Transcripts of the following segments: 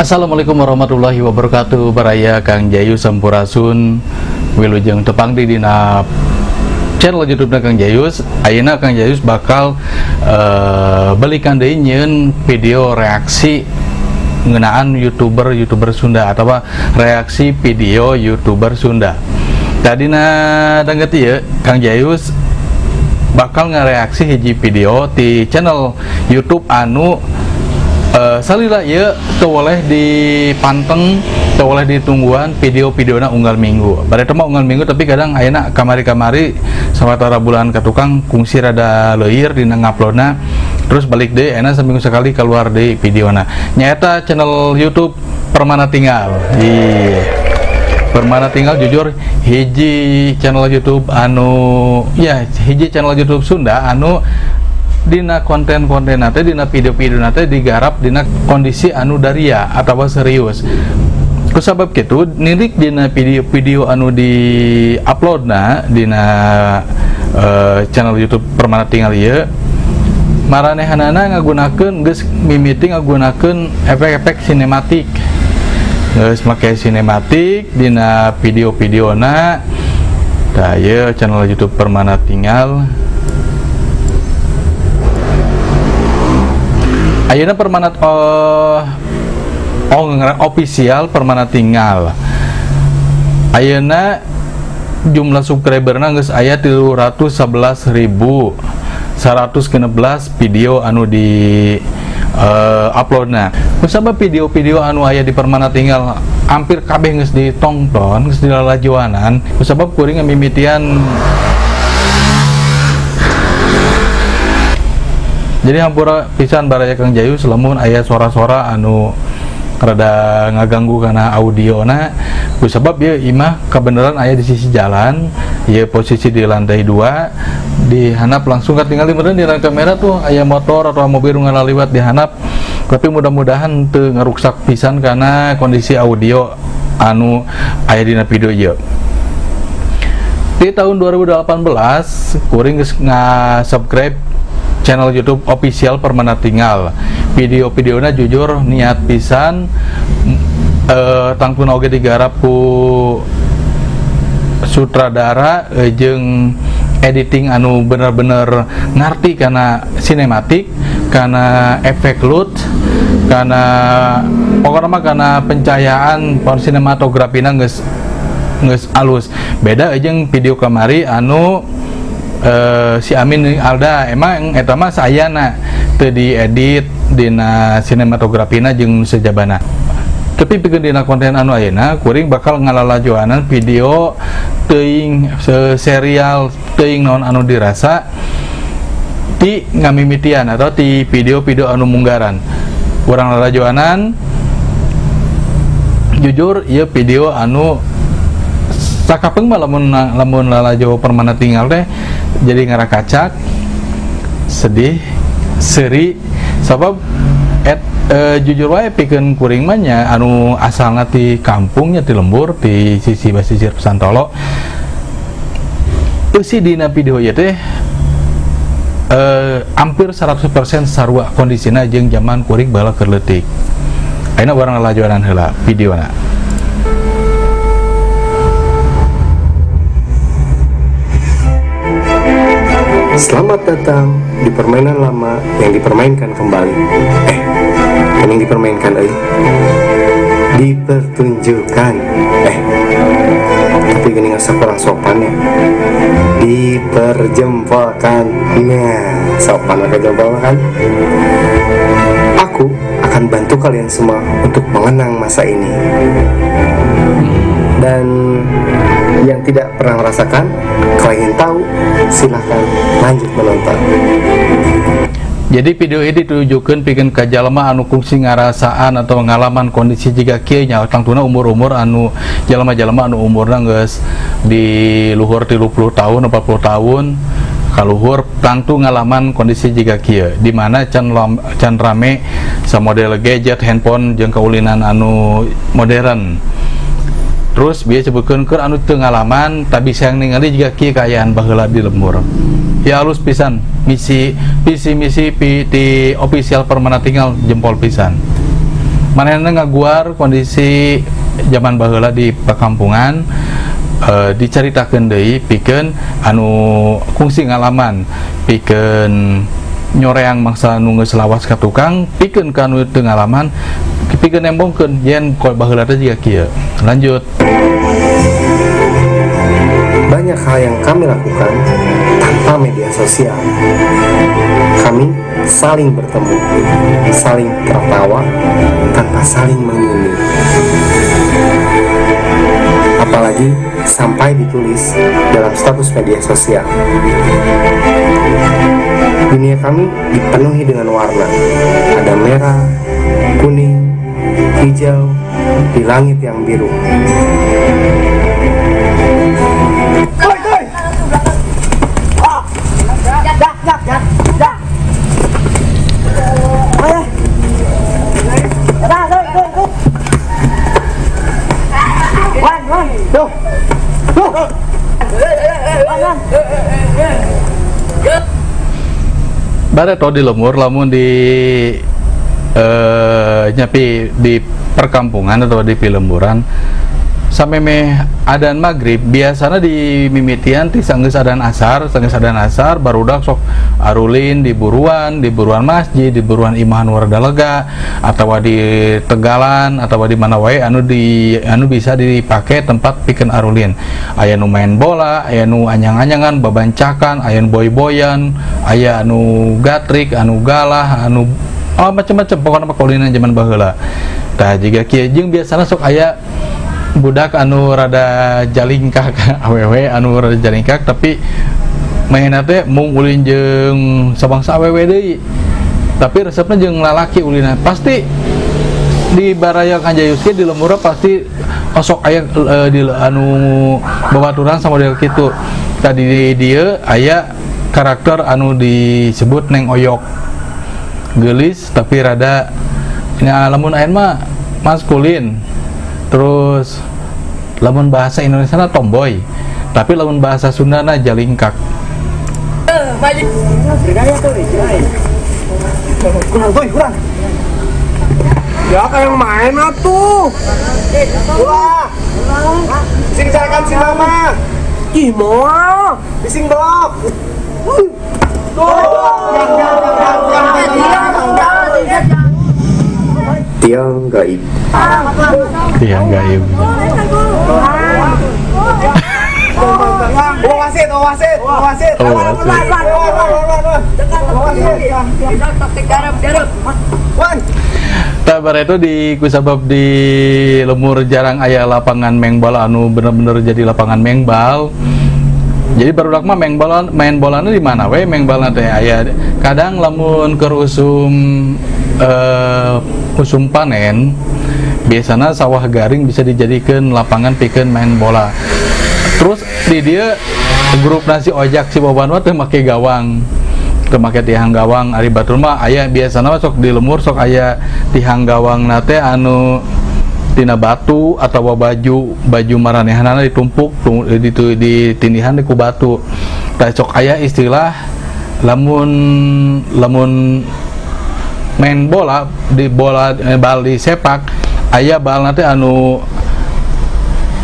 Assalamualaikum warahmatullahi wabarakatuh. Baraya Kang Jayu sampurasun, wilujeng tepang di dina channel YouTube Kang Jayus. Ayeuna Kang Jayus bakal balikan deui nyieun video reaksi ngeunaan YouTuber Sunda atau reaksi video YouTuber Sunda. Tadina danget ieu Kang Jayus bakal ngareaksi hiji video di channel YouTube anu salila ieu teu boleh dipanteng, teu boleh ditungguan video-videona unggal minggu. Bade mah unggal minggu, tapi kadang ayeuna kamari-kamari sawatara bulan ka tukang kungsi rada leuir dina nguploadna, terus balik deui ayeuna seminggu sekali keluar deui videona. Nyaeta channel YouTube Permana Tinggal. Iya. Permana Tinggal jujur hiji channel YouTube anu ya hiji channel YouTube Sunda anu dina konten-konten nate, dina video-video nate digarap dina kondisi anu daria atau serius. Kusabab kitu nilik dina video-video anu di uploadna dina channel YouTube Permana Tinggal ieu maranehanana ngagunakeun geus mimiti ngagunakeun efek-efek sinematik. Geus make sinematik dina video-videona. Tah ieu channel YouTube Permana Tinggal. Ayeuna Permana official Permana Tinggal. Ayeuna jumlah subscriberna geus aya 311.116 video anu di uploadna. Kusabab video-video anu aya di Permana Tinggal hampir kabeh geus ditongton, geus dilalajoanan. Kusabab kuring mimitian. Jadi hampura pisan baraya Kang Jayus lamun aya suara-suara anu rada ngaganggu karena audiona. Kusabab ieu imah kebenaran aya di sisi jalan, ieu posisi di lantai 2, dihanap langsung katingali meureun di kamera tuh aya motor atau mobil ngalaliwat dihanap. Tapi mudah-mudahan teu ngaruksak pisan karena kondisi audio anu aya dina video ieu. Di tahun 2018 kuring geus nga-subscribe channel YouTube official Permana Tinggal. Video-videona jujur niat pisan, tangtuna oge digarap ku sutradara jeung editing anu bener-bener ngarti karena sinematik, karena efek LUT, karena pokoknya mah karena pencahayaan sinematografina geus alus. Beda jeung video kamari anu si Amin Alda, emang eta mah sayana teu diedit dina sinematografina jeung sejabana. Tapi pikeun dina konten anu ayeuna kuring bakal ngalalajoanan video teuing serial teuing naon anu dirasa ti ngamimitian atau ti video-video anu munggaran. Urang lalajoanan jujur ieu video anu sakapeung mah lamun lalajo Permana Tinggal teh jadi ngarakacak, sedih, seri, sabab jujur wae pikeun kuring mah nya anu asalna ti kampungnya ti lembur ti sisi basisir Santolo. Eusi dina video ieu teh hampir 100% sarua kondisina jeung zaman kuring baheula keur leutik. Ayeuna urang lalajoanan heula videona. Selamat datang di permainan lama yang dipermainkan kembali. Yang dipermainkan dipertunjukkan. Tapi gini nggak kurang sopan ya. Diperjempolkan. Nah, sopan pakai jempol kan? Aku akan bantu kalian semua untuk mengenang masa ini. Dan yang tidak pernah merasakan, kalau ingin tahu, silahkan lanjut menonton. Jadi video ini ditujukan pikeun ka jalma anu kungsi ngarasaan atau ngalaman kondisi jiga kieu nya, tangtuna umur-umur anu jalma-jalma anu umurna geus di luhur 30 tahun, 40 tahun kaluhur tangtu ngalaman kondisi jiga kieu di mana can rame samodel gadget, handphone jeung kaulinan anu modern. Terus bieu sebutkeun keur anu teu ngalaman tapi siang ningali jiga kieu kaayaan baheula di lembur. Ya halus pisan misi visi misi di official Permana Tinggal jempol pisan. Manehna ngaguar kondisi zaman baheula di perkampungan, dicaritakeun deui pikeun anu kungsi ngalaman, pikeun nyoreang mangsa nu geus lawas ka tukang, pikeun ka nu teu ngalaman, pikeun nembongkeun yen baheula teh jiga kieu. Lanjut. Banyak hal yang kami lakukan tanpa media sosial. Kami saling bertemu, saling tertawa, tanpa saling menyindir. Apalagi sampai ditulis dalam status media sosial. Dunia kami dipenuhi dengan warna. Ada merah, kuning, hijau, di langit yang biru. Bareto di lemur lamun di nyapi di perkampungan atau di pilemburan sampai meh adan maghrib biasanya di mimitian ti sanggeus adan asar, sanggeus adan asar barudak sok arulin di buruan masjid, di buruan imah nu rada lega atawa di tegalan atawa di mana wae anu di anu bisa dipake tempat pikeun arulin. Aya nu main bola, aya nu anyang-anyangan, babancakan, aya nu boy-boyan, aya anu gatrik, anu galah, anu oh, macam-macam pokokna mah kaulinan zaman baheula. Tah jiga kieu jeung biasana sok aya budak anu rada jalingkak awewe anu rada jalingkak tapi mainna teh mung ulin jeung sabangsa awewe deui tapi resepna jeung lalaki ulina pasti di baraya Kang Jayus ge di lembur pasti osok aya di anu babaturan sama model kitu. Tadi di dieu aya karakter anu disebut Neng Oyok, geulis tapi rada nya lamun aya mah maskulin. Terus lamun bahasa Indonesia na tomboy, tapi lamun bahasa Sunda na jalingkak. Kurang, kurang. Ya kayak main atuh. Wah. Sing carakan si mama. Ih, moal. Bising belok. Tiang gaib. Tiang gaib. Oh wasit, oh wasit, oh wasit. Oh wasit. Tabar itu di kusabab di lemur jarang aya lapangan mengbal anu bener-bener jadi lapangan mengbal. Jadi barudak mah main bolana di mana we mengbalna teh aya kadang lamun keur usum usum panen biasanya sawah garing bisa dijadikan lapangan pikeun main bola. Terus di dia grup nasi ojak si Boban mah teu make gawang, teu make tihang gawang. Ari batur mah aya biasana mah sok di lemur sok aya tihang gawang na teh anu tina batu atau baju baju maranehanana ditumpuk di tindihan ku batu. Tah sok aya istilah lamun lamun main bola di bola bal disepak aya bal nanti anu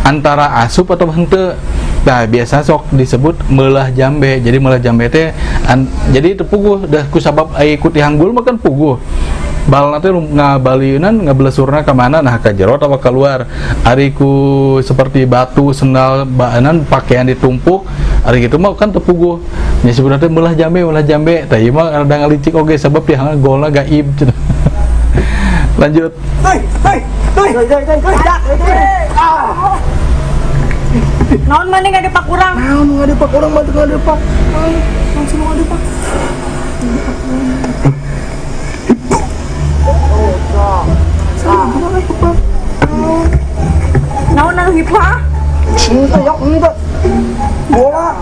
antara asup atau henteu. Nah biasa sok disebut melah jambe. Jadi melah jambe teh jadi itu puguh dah kusabab ku tihang gul mah kan puguh. Bal nanti ngabaliunan ngabelesurna ka mana nah ka jero atawa keluar. Ari ku seperti batu sendal baanan pakaian ditumpuk ari kitu mah kan teu puguh. Nya sebenarnya melah jambe tah ieu mah rada ngalicik oge sabab tihang golna gaib. Lanjut. Hei, hei, hei, hei, hei, hei. Ah. Naon maneh ngadepak urang? Naon ngadepak urang mah teu ngadepak. Langsung ngadepak. Naon anu hipa? Henteu yok henteu. Bola.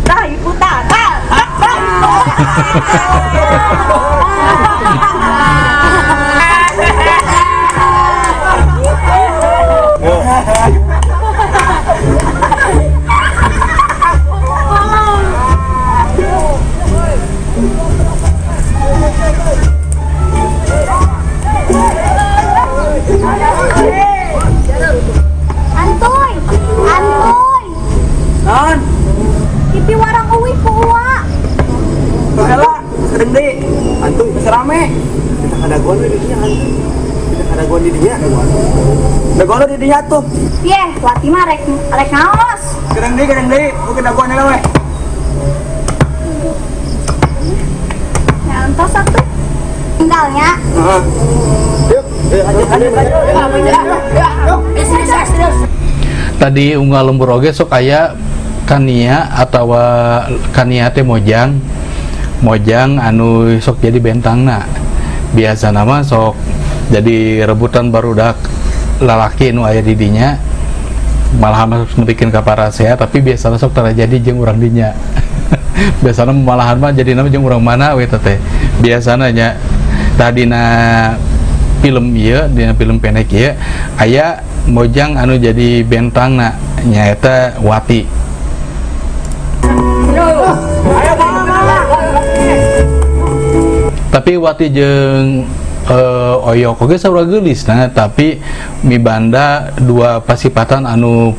Tah ibu tah tah. Dagoan di dinya tuh. Yeh, Wati mah rek rek ngaos. Gedang deui, mungkin dagoan heula we. Ya entos atuh. Tinggalnya. Heeh. Yuk, Tadi unggal lembur oge sok aya kania atawa kania teh mojang. Mojang anu sok jadi bentangna. Biasa nama sok jadi rebutan barudak lalaki nu aya di dinya. Malah masuk nepikin ka parasea tapi biasana sok terjadi jeung urang dinya. Biasana malahan mah jadi nama jeung urang mana we teh. Biasana nya tadina film ieu, dina film pendek ieu aya mojang anu jadi bentangna nyaeta Wati. Tapi Wati jeung Oyok oge saurang geulis nah, tapi mibanda dua pasipatan anu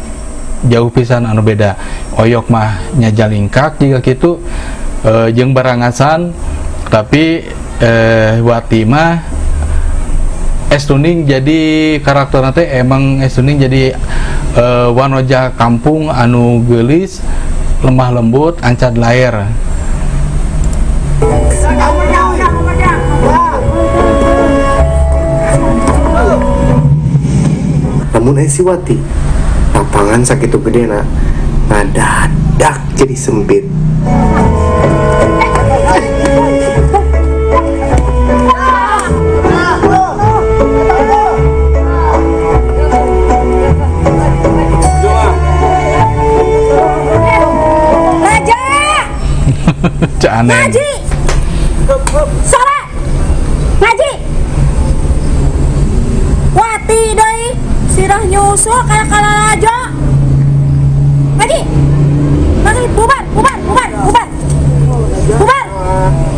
jauh pisan anu beda. Oyok mah nyajalingkak jiga kitu jeung barangasan, tapi Wati mah Estuning jadi karakterna teh emang Estuning jadi wanoja kampung anu geulis, lemah lembut, ancad lair. Namun si Wati, lapangan sakitu gedena, ngadadak jadi sempit. Aneh. Ngaji. Sore. Ngaji. Wati deui sirah nyusul kana kalalajo. Ngaji. Ngaji bubar, bubar, bubar, bubar. Bubar.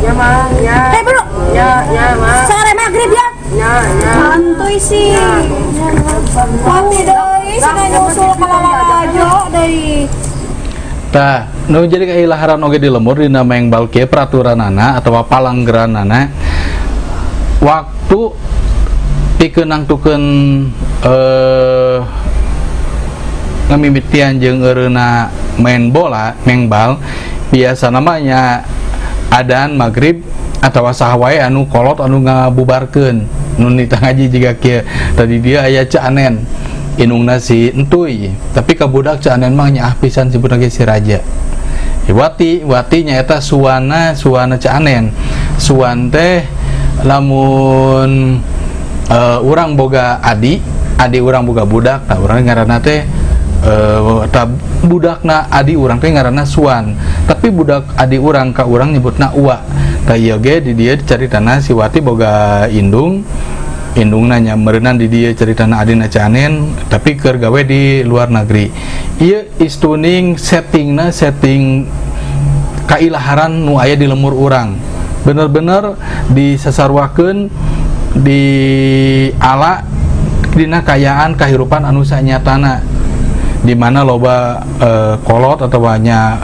Ya, Ma, ya. Bro. Ya, ya, Ma. Sore maghrib ya. Ya, ya. Santuy sih. Wati deui sirah nyusul kalalajo deui. Tah, nu jadi kailaharan oge di lembur dina mengbal kieu peraturanana atawa palanggeranana waktu pikeun nangtukeun ngamimitian jeung eureuna main bola, mengbal biasa namanya adan maghrib atawa saha wae anu kolot anu ngabubarkeun nu nitah ngaji jiga kieu. Tadi dia aya Ceu Anen inungna si Entuy, tapi ka budak Ceu Anen mah nyaah pisan sebutna ge si Raja. Wati, Wati nyaeta suwana, suwana Ceu Anen. Suwan teh lamun urang boga adi, adi urang boga budak, tah urang ngaranna teh tah budakna adi urang teh ngaranna Suwan. Tapi budak adi urang ka urang nyebutna Uwa. Tah ieu ge di dieu caritana si Wati boga indung. Indungna nya meureunan di dieu caritana adina Ceu Anen tapi keur gawe di luar negeri. Ieu istuning settingna setting kailaharan nu aya di lemur urang. Bener-bener disasarwakeun di ala dina kayaan kahirupan anu sanyatana di mana loba kolot atawa nya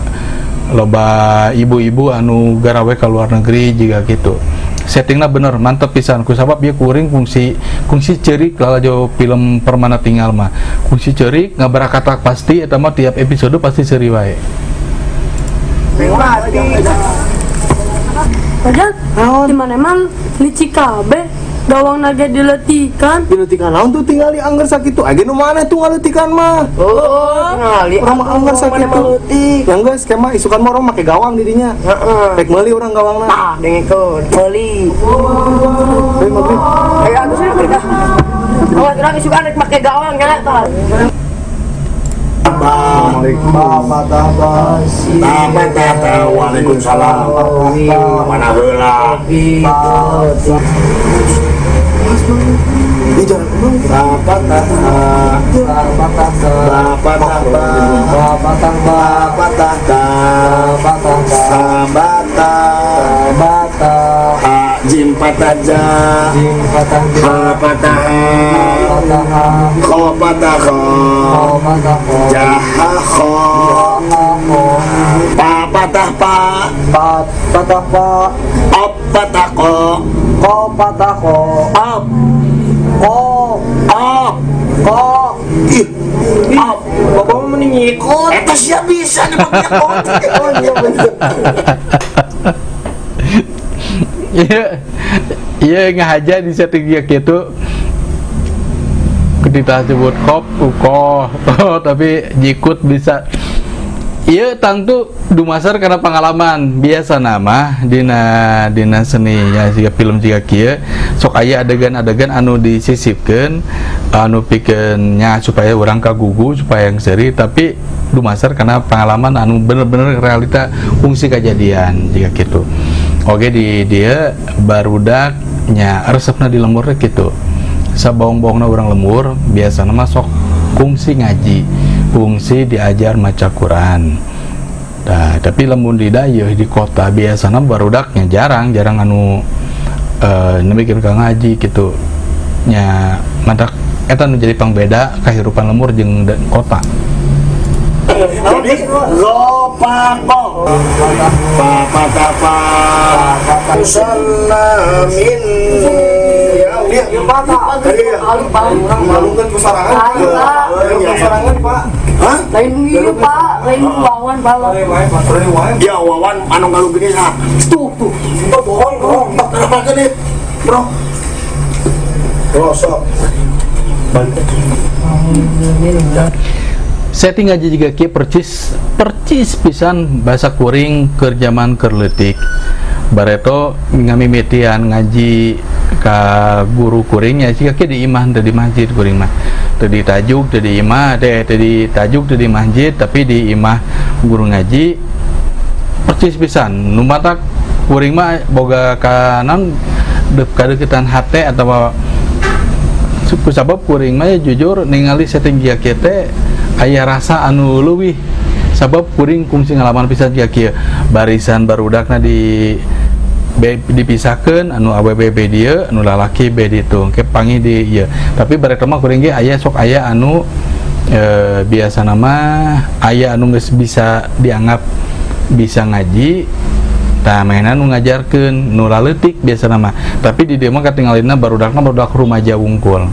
loba ibu-ibu anu garawe ka luar negeri jiga kitu. Settingna bener mantep pisan kusabab ieu kuring fungsi kungsi ceurik lalajo film Permana Tinggal mah kungsi ceurik ngabarakatak pasti eta mah tiap episode pasti seuri wae. Padahal di mana emang licik kabeh gawang naga diletikan. Diletikan naon tuh tingali angger sakitu. Age nu mana tuh ngaletikan mah. Oh, tingali. Urang mah angger sakitu. Yang geus kema isukan mah urang make gawang di dinya. Heeh. Rek meuli urang gawangna. Tah, dengekeun. Meuli. Heuh, maghrib. Ayo atuh sih kita. Awas urang isukan rek make gawang nya tah. Waalaikumsalam. Mana heula? Jim patah ja, ha patah ha, kho patah kho, jaha kho, pa patah pa, pa patah pa, op patah ko, ko patah ko, op, ko, op, ko, Ih, bapak mah mending ngikut. Eta sia bisa nyebut minyak botik. Oh iya bener. Iya, iya ngahaja di setting dia gitu. Ketika sebut kop, ukoh, tapi jikut bisa. Iya tangtu dumasar karena pengalaman biasa nama dina seni ya jika film jika kieu sok aya adegan-adegan anu disisipkeun anu pikeun nya supaya urang kagugu supaya yang seri tapi dumasar karena pengalaman anu bener-bener realita fungsi kejadian jika gitu. Oke di dia barudak nya resepna di lembur gitu. Sabaong-baongna urang lembur biasana mah sok kungsi ngaji, kungsi diajar maca Quran. Nah, tapi lamun di dayeuh di kota biasana barudaknya jarang anu nemikeun ka ngaji gitu. Nya matak eta nu jadi pangbeda kahirupan lembur jeung kota. Jadi lopako pa min ya Malungkeun kusarangan. Kusarangan, Pak. Hah? Lain ieu, Pak. Lain Wawan, Pak. Ya Wawan anu ngalugeun saha? Tuh, tuh. Bohong, bohong. Kenapa gede? Bro. Rosok. Setting ngaji juga kieu percis pisan bahasa kuring keur jaman keur leutik. Bareto ngamimitian ngaji ka guru kuring ya jika kieu di imah teu di masjid kuring mah. Teu ditajuk teu di imah teh teu ditajuk teu di masjid tapi di imah guru ngaji percis pisan. Nu matak kuring mah boga kanan kadeukeutan hate atawa kusabab kuring mah jujur ningali setting kieu teh aya rasa anu leuwih sabab kuring kungsi ngalaman pisan jiga kieu barisan barudakna di dipisahkeun anu awewe be dieu anu lalaki be ditu engke panggih di ieu tapi bareta mah kuring ge aya sok aya anu biasana mah aya anu geus bisa dianggap bisa ngaji tah mainan nu ngajarkeun nu laleutik biasana mah tapi di dieu mah katingalina barudakna barudak rumaja wungkul.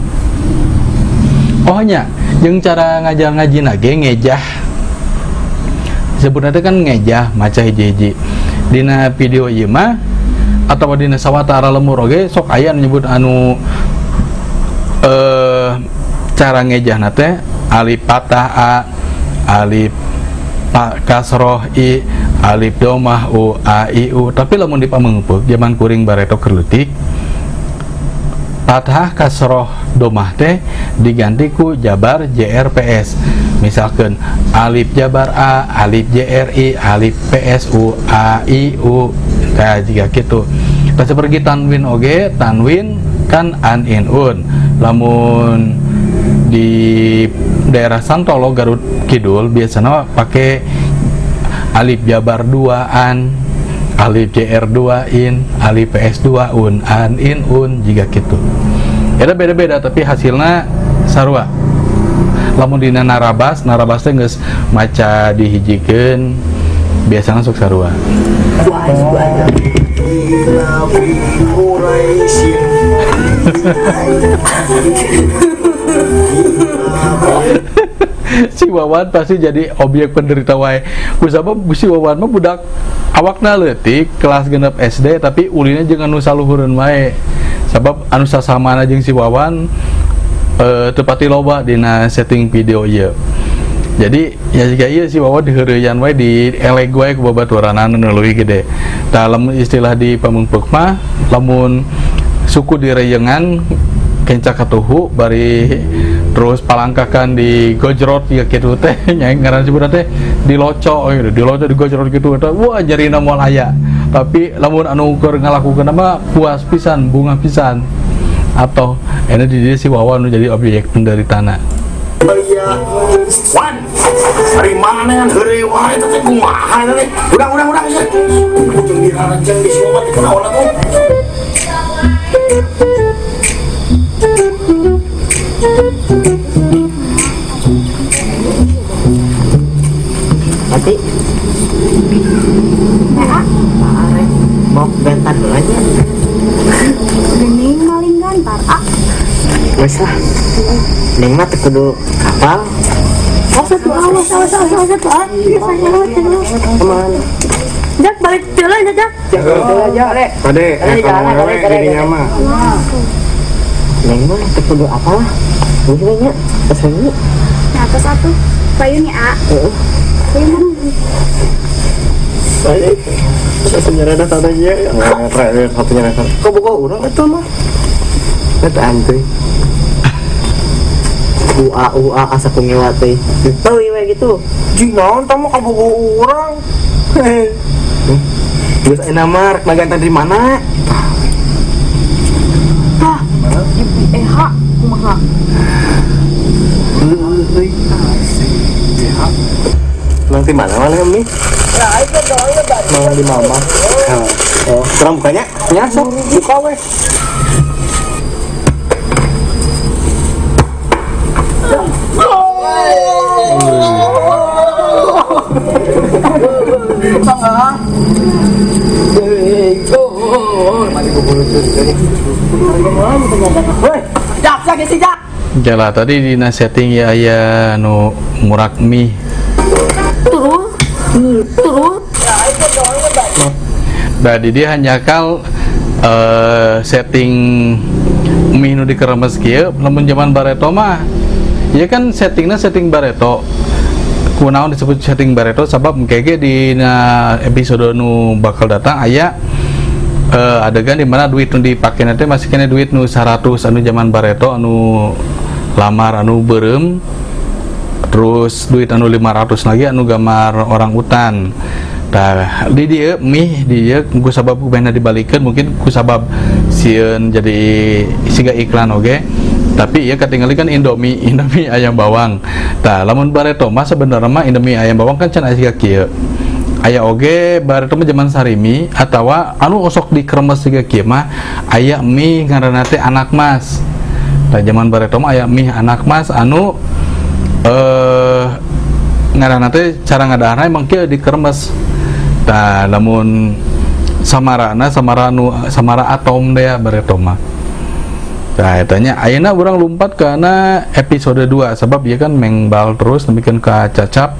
Oh nya jeung cara ngajar ngaji nage ngejah sebenarnya kan ngejah maca hiji-hiji dina video ieu mah atawa dina sawatara lemur oge sok aya nyebut anu cara ngejahna teh alif patah a alif kasroh i alif domah u a i u tapi lamun dipameungpeuk jaman kuring bareto keur leutik fathah kasroh domah teh diganti ku jabar JRPS misalkan alif jabar A alif JRI alif PSU A I U kayak jika gitu. Tah seperti tanwin oge tanwin kan an in un lamun di daerah Santolo Garut Kidul biasanya pakai alif jabar 2 an alif JR2 in, alif PS2 un, an in un jika gitu. Eta beda-beda tapi hasilnya sarua. Lamun dina narabas, narabas teh geus maca dihijikeun biasana sok sarua. Si Wawan pasti jadi objek penderita wae. Kusabab si Wawan mah budak awakna leutik kelas genep SD tapi ulina jeung anu saluhureun wae. Sabab anu sasamana jeung si Wawan teu pati loba dina setting video ieu. Jadi ya jika ieu si Wawan diheureuyaan wae di eleg wae ku babaturanana nu leuwih gede. Tah lamun istilah di Pameungpeuk mah lamun suku direyengan kenca katuhu bari terus palangkakan di gojrot ya kitu teh nya ngaran sebenarnya teh diloco gitu diloco digojrot gitu eta wah jarina moal aya tapi lamun anu keur ngalakukeun mah puas pisan bunga pisan atau ini di dieu si Wawan nu jadi objek penderitana. Iya Wan ari mana kan heureuy wae eta teh kumaha eta teh urang sih jeung dirarajeng di semua teh kunaon atuh. Nanti mau bentar dulu aja. Gening maling gantar ah. Wes lah. Neng mah teu kudu kapal. Awas atuh, awas awas awas awas atuh. Ah, Aman. Jak balik heula nya, Jak. Jak. Kade, kalau wewe dirinya mah. Neng mah teu kudu apa lah. Geus we nya, geus we. Nah, atas atuh. Payun nya, A. Heeh. Payun. Saya sebenarnya ada tandanya. Nah, satunya leher. Kok buka urang eta mah? Eta antri. UA UA asa ku ngewa teh. Teuy we gitu. Jing naon tah mah kabogoh urang. Geus ayeuna mah rek magantan di mana? Tah, EH kumaha? Nanti mana mana mi? Mau di mama. Oh, kurang bukanya? Ya, sok buka weh. Jalah tadi dina setting ya aya nu murak mie. Terus, terus. Nah, di dia hanjakal setting mie nu dikeremes kieu, lamun zaman bareto mah ieu kan settingna setting bareto. Kunaon disebut setting bareto sabab engke ge dina episode nu bakal datang aya adegan di mana duit nu dipake teh masih kena duit nu 100 anu zaman bareto anu lamar anu beureum, terus duit anu 500 lagi anu gambar orang utan. Tah di dieu mie di dieu ku sabab ku behna dibalikeun mungkin ku sabab sieun jadi siga iklan oge. Tapi ieu katingali kan Indomie, Indomie ayam bawang. Tah lamun bareto mah sebenarnya mah Indomie ayam bawang kan can aya siga kieu. Aya oge bareto mah zaman sarimi atawa anu osok dikremes siga kieu mah aya mie ngaranna teh anak mas. Tah zaman bareto mah aya mie anak mas anu ngaranna teh cara ngadaharna emang kieu dikremes. Tah lamun samarana samara nu samara atom deh bareto mah. Nah, etanya ayeuna urang lompat karena episode 2 sebab ieu kan mengbal terus nemikeun ka cacap.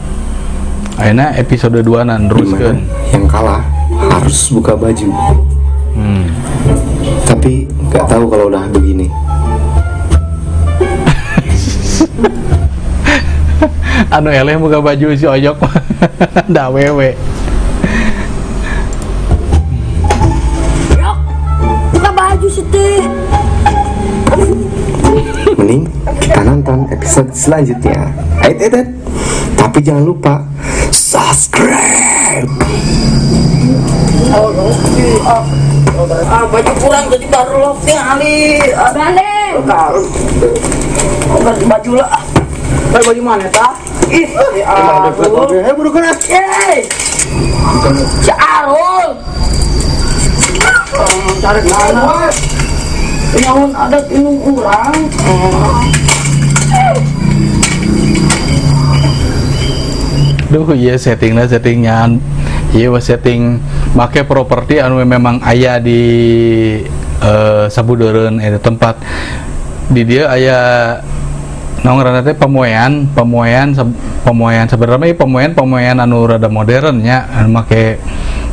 Ayeuna episode 2 na neruskeun. Yang kalah harus buka baju. Tapi nggak tahu kalau udah begini. Anu eleh buka baju si Oyok. Da wewe. Yok, buka baju sih teh. Mending kita nonton episode selanjutnya. Ait, ait, ait. Tapi jangan lupa subscribe. Baju kurang jadi baru lofting ali. Balik. Ganti baju lah. Baju mana ta? Ih, Arul. Eh, buru kena. Yeay. Si Arul. Cari mana? Nyaun adat indung urang. Duh, iya settingnya settingan, iya setting make properti anu memang aya di sabudeureun eta tempat. Di dia aya naon ngaranna teh pamoean, pamoean, pamoean sebenarnya pamoean, pamoean anu rada modern nya, anu make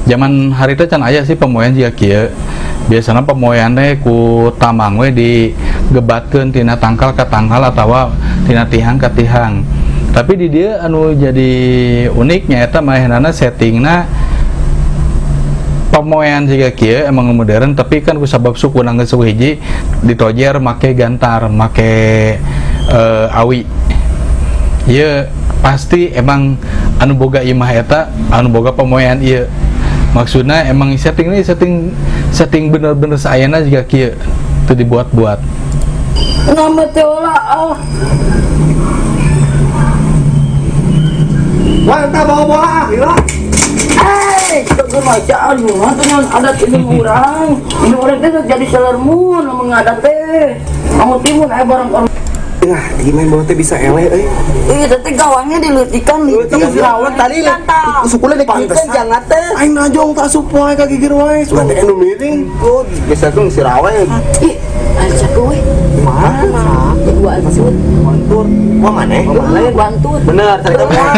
zaman harita can aya sih pamoean jiga kieu. Biasana pamoean teh ku tamang we digebatkeun tina tangkal ka tangkal atawa tina tihang ka tihang. Tapi di dia anu jadi uniknya eta maehnana settingna pamoean jiga kieu emang modern tapi kan ku sabab suku geus hiji ditojer make gantar, make awi. Ieu pasti emang anu boga imah eta anu boga pamoean ieu. Maksudnya emang setting ini setting setting bener-bener sayana juga kieu teu dibuat-buat. Nama teh olah ah. Wah, entah bawa bola, gila. Eh, teu maca aduh, teh nyaun adat indung urang. Indung urang teh jadi Sailor Moon lamun ngadat teh. Anu timun aya barang orang. Nah, di main bola teh bisa eleh euy. Ih, teh gawangnya dileutikan leutik. Lawan tadi sukuna dikeun jangan teh. Aing najong tak asup wae ka gigir wae. Sugan teh anu miring. Oh, biasa tuh si rawe. Ih, aya we. Mana? Wantur. Wantur. Wah maneh? Wantur. Bener, cerita mah.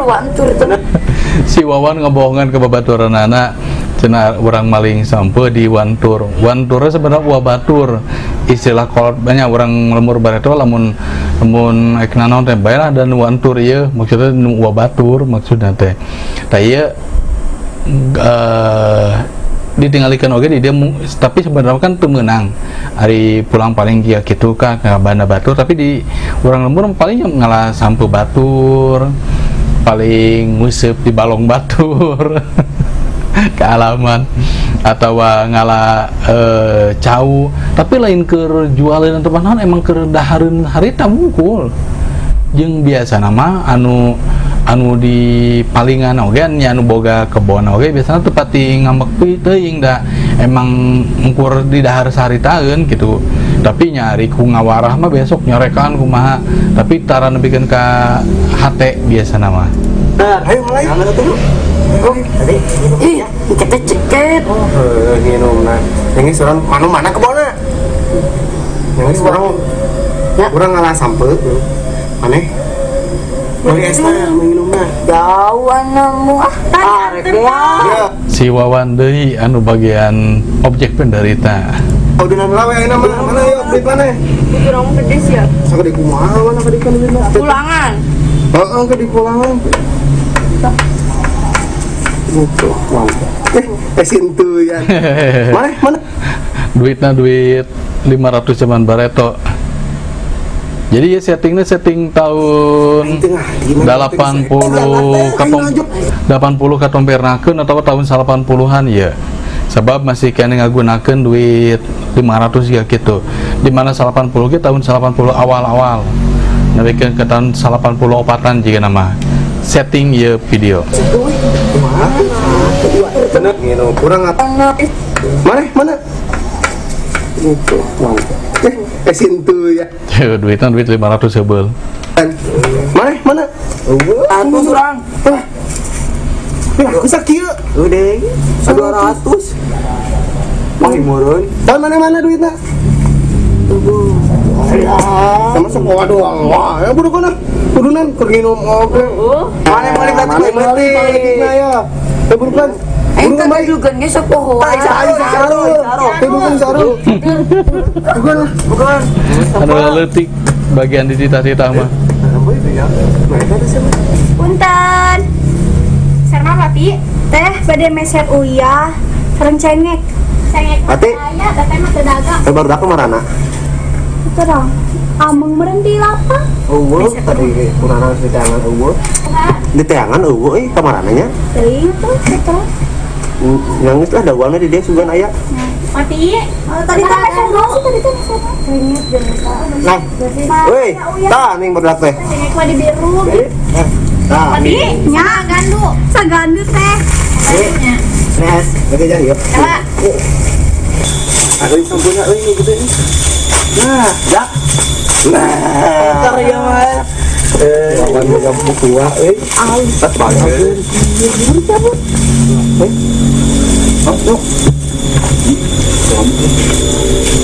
Wantur. Si Wawan ngebohongan ke babaturanana cenah urang maling sampeu di Wantur. Wanturnya sebenarnya uah batur. Istilah kolot banyak orang lemur bareto lamun lamun ek nanaon teh bae lah dan Wantur ieu maksudnya nu uah batur maksudna teh. Tah ieu ditinggalikan oge di dia tapi sebenarnya kan teu meunang. Ari pulang paling kieu kitu ka banda batur tapi di urang lembur paling ngalah sampeu batur, paling nguseup di balong batur. Kealaman atau ngala cau tapi lain keur jualeun atau naon emang keur dahareun harita mungkul jeung biasa nama anu anu di palingan oge nya anu boga kebon oge biasana teu pati ngambek teuing da emang mungkur di dahar saharitaeun gitu tapi nyari ku ngawarah mah besok nyorekan kumaha tapi tara nepikeun ka hate biasa nama. Ayo mulai. Tadi ih, ceket-ceket. Oh, nginumna. Yang urang manu mana kebonna? Yang urang urang ngalah sampeu. Maneh? Meuli esna minumna. Jauhan nemu ah. Arek moal. Si Wawan deui anu bagian objek penderita. Oh, dina lawe ayeuna mah. Mana yuk duit maneh? Urang gede sih ya. Sok di kumaha mana ka dikeun duitna? Pulangan. Heeh, ke di pulangan. Gitu, mantap. Sintu ya. Mana? Mana? Duitnya duit 500 zaman bareto. Jadi ya settingnya setting tahun 80 katompernakeun atau tahun 80-an ya. Sebab masih kene ngagunakeun duit 500 ya gitu. Di mana 80 ge tahun 80 awal-awal. Nepikeun ke tahun 84-an jiga nama. Setting ya video. Bener nginum kurang apa? Mana? Mana? Gitu, mantap. Sintu ya. Duitnya duit 500 sebel. Mana? Mana? 100 urang. Ya, bisa kieu. Udah, 200. Wah, murun. Tahun mana-mana duitnya? Sama sekolah doang. Wah, ya budak kana. Kudunan keur nginum oge. Mana meuli bali ya. Teh burukan. Aing kan juga ge sok poho. Saru. Teh burukan saru. Bukan, bukan. Anu leutik bagian di cita-cita mah. Punten. Sarma papi, teh bade meser uyah sareng cengek. Cengek Pati. Aya, teteh mah teu dagang. Teh baru aku marana. Terang. Ameng meureun di lapang. Eueuh tadi kurana di teangan eueuh. Di teangan eueuh euy kamarana nya. Teuing tuh terus. Nangis lah dawanna di dia sugan aya. Papi, tadi teh meser naon sih tadi teh meser naon? Cengek jeung Nah. Euy, tah ning barudak teh. Cengek mah di biru. Tah. Papi, nya gandu. Sagandu teh. Nes, oke jangan yuk. Aduh, sampuna euy nu gede. Nah, jak. Nah, Ntar ya mah. Lawan boga buku wa euy. Tas balik. Yok.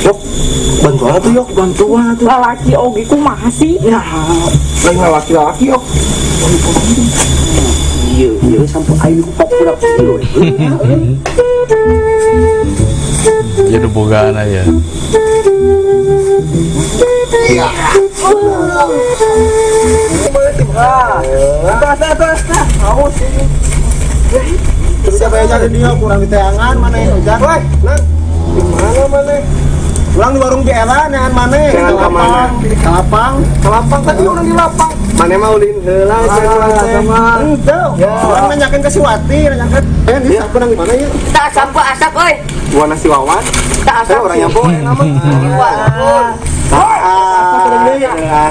Yok, bantuan atuh yok, bantuan atuh. Lalaki oge kumaha sih? Ya, lain lalaki-lalaki yok. Iya, iya sampai aing pok budak ieu. Jadi bogaan aja. Iya. Siapa yang cari dia kurang di teangan mana yang hujan? Woi, nang di mana mana? Kurang di warung Biela, neangan mana? Kalapang, Kalapang, Kalapang tadi orang di lapang. Mana mau ulin heula sama. Henteu. Urang nanyakeun ke si Wati, nanyakeun. Eh, di sapu nang di mana ieu? Tak sapu asap euy. Gua nasi Wawan. Tak asap. Orang nyampo nama.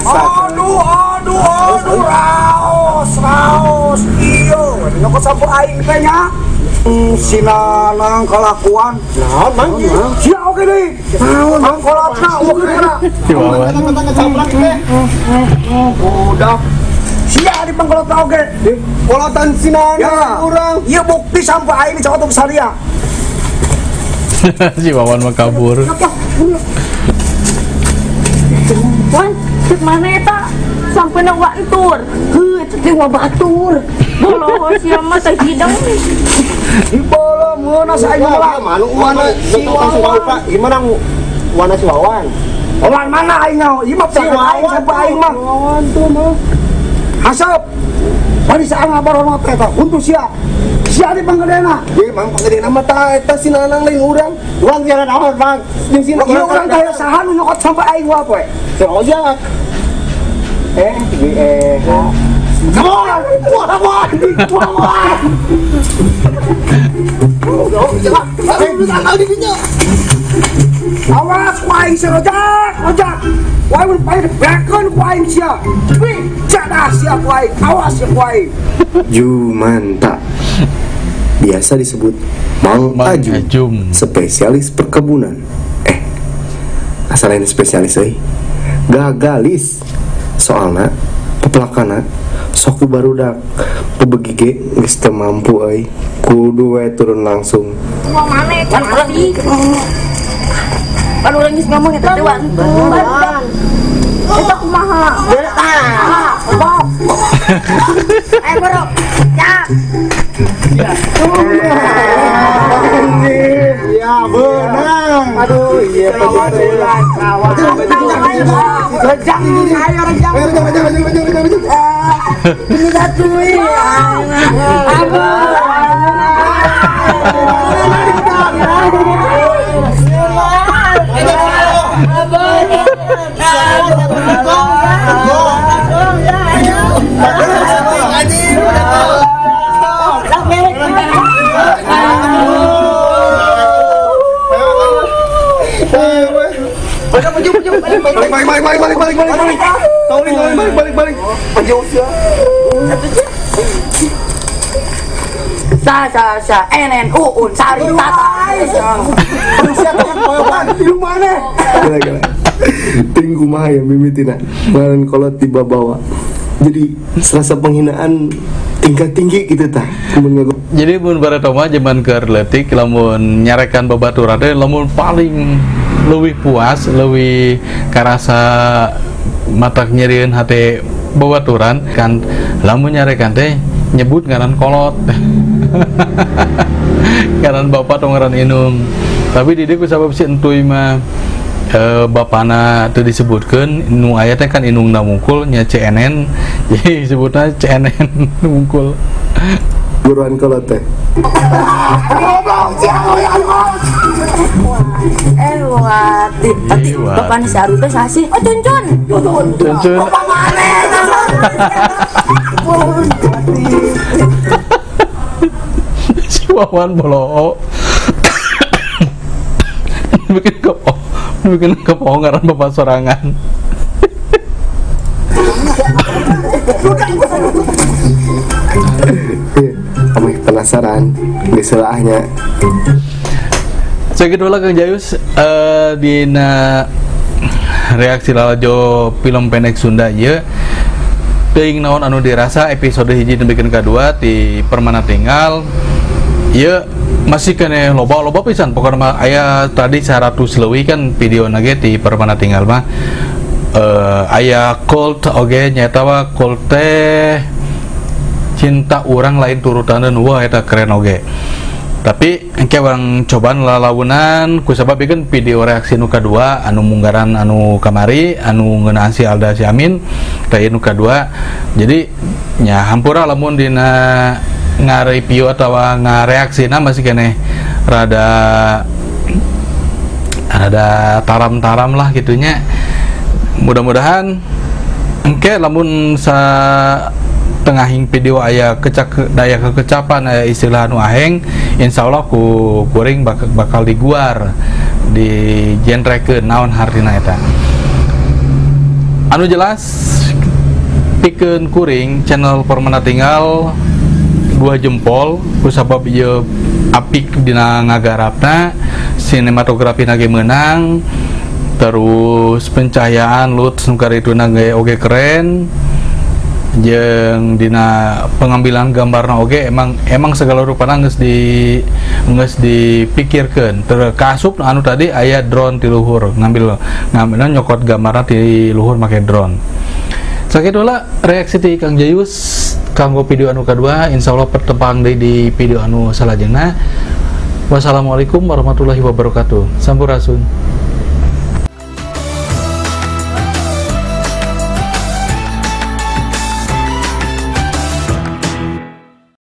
Aduh, aduh, aduh, raos, raos, iyo, nyokot sampo aing teh nya. Si Nanang kelakuan. Naon, Mang? Sia oke deui. Naon, Mang kolotna oke kana. Si Wawan. Udah. Sia di pangkolotna oge. Kolotan si Nanang urang. Ieu bukti sampo aing dicokot ku saria. Si Wawan mah kabur. Wan, cek mana eta? Sampai na wantur. Heuh, eta teh batur. Boloho sia mah teh hidang. Dibolo meunah sa aing mah. Manu wana si Wawan. Gimana wana si Wawan? Wawan mana aing nyaho? Ieu mah si Wawan sampai aing mah. Wawan tuh mah. Hasep. Bari saang ngabarono teh eta. Untung sia. Sia di panggedena. Ye, mang panggedena mah tah eta si Nanang lain urang. Urang tiada naon, Bang. Jeung si Ieu urang teh saha nu nyokot sampai aing wae poe. Si Ojak. B E H. Come on! Wawan! Wawan! Awas ku aing si Rojak, Rojak. Ku aing mun paeh beakeun ku aing sia. Wih, jadah sia ku aing. Awas sia ku aing. Jumanta, biasa disebut Mang Mang Ajum, Ajum. Spesialis perkebunan. Asal lain spesialis euy. Gagalis. Soalna pepelakana sok ku barudak pebegi ge geus teu mampu euy. Kudu we turun langsung. Wah mana eta tadi? Pan urang geus ngomong eta teh wantur. Eta kumaha? Tah. Bok. Eh, bro. Ya. Ya beunang. Aduh, iya Rejang, ayo rejang. Ini satu ya. Balik. Balik balik. Sa sa sa N N U Un sari tata. Gila-gila. Ting kumaha ya mimitina. Ngaran kolot tiba bawa. Jadi serasa penghinaan tingkat tinggi gitu tah. Jadi mun bareto mah zaman keur leutik lamun nyarekan babaturan teh lamun paling leuwih puas, leuwih karasa matak nyerieun hate babaturan kan lamun nyarekan teh nyebut ngaran kolot. Ngaran bapak atau ngaran indung. Tapi di dieu ku sabab si entuy mah bapana teu disebutkeun, nu aya teh kan indungna mungkul nya CNN, jadi disebutna CNN mungkul. Buruan kolot teh. Wati, tadi bapak si Aru teh saha sih? Oh, Cuncun. Cuncun. Bapak mana? Si Wawan boloo. Bikin kepo, bikin kepo ngaran bapak sorangan. Kami penasaran geus nya. Sakitu lah Kang Jayus dina reaksi lalajo film pendek Sunda ieu. Teuing naon anu dirasa episode hiji nepikeun ka 2 di Permana Tinggal. Ieu masih kene loba-loba pisan pokona mah aya tadi 100 leuwih kan video na ge di Permana Tinggal mah. Aya cult oge nyaeta wa cult teh cinta urang lain turutaneun, wah eta keren oge. Tapi engke urang cobaan lalaunan ku sabab ieu kan video reaksi nu kadua anu munggaran anu kamari anu ngeunaan si Alda si Amin teh nu kadua. Jadi nya hampura lamun dina ngareview atawa ngareaksina masih keneh rada rada taram-taram lah gitunya. Mudah-mudahan engke lamun sa tengahing video aya kecak daya kekecapan aya istilah anu aheng, insyaallah ku kuring bakal diguar di genrekeun naon hartina eta. Anu jelas pikeun kuring channel Permana Tinggal 2 jempol kusabab ieu apik dina ngagarapna, sinematografi ge meunang, terus pencahayaan lut nu karituna ge oge keren. Jeung dina pengambilan gambarna oge emang emang segala rupana geus dipikirkeun. Terus kaasup anu tadi aya drone ti luhur, ngambil ngambil nyokot gambarna ti luhur make drone. Sakitu lah reaksi ti Kang Jayus kanggo video anu kadua. Insyaallah pertepang deui di video anu salajengna. Wassalamualaikum warahmatullahi wabarakatuh. Sampurasun.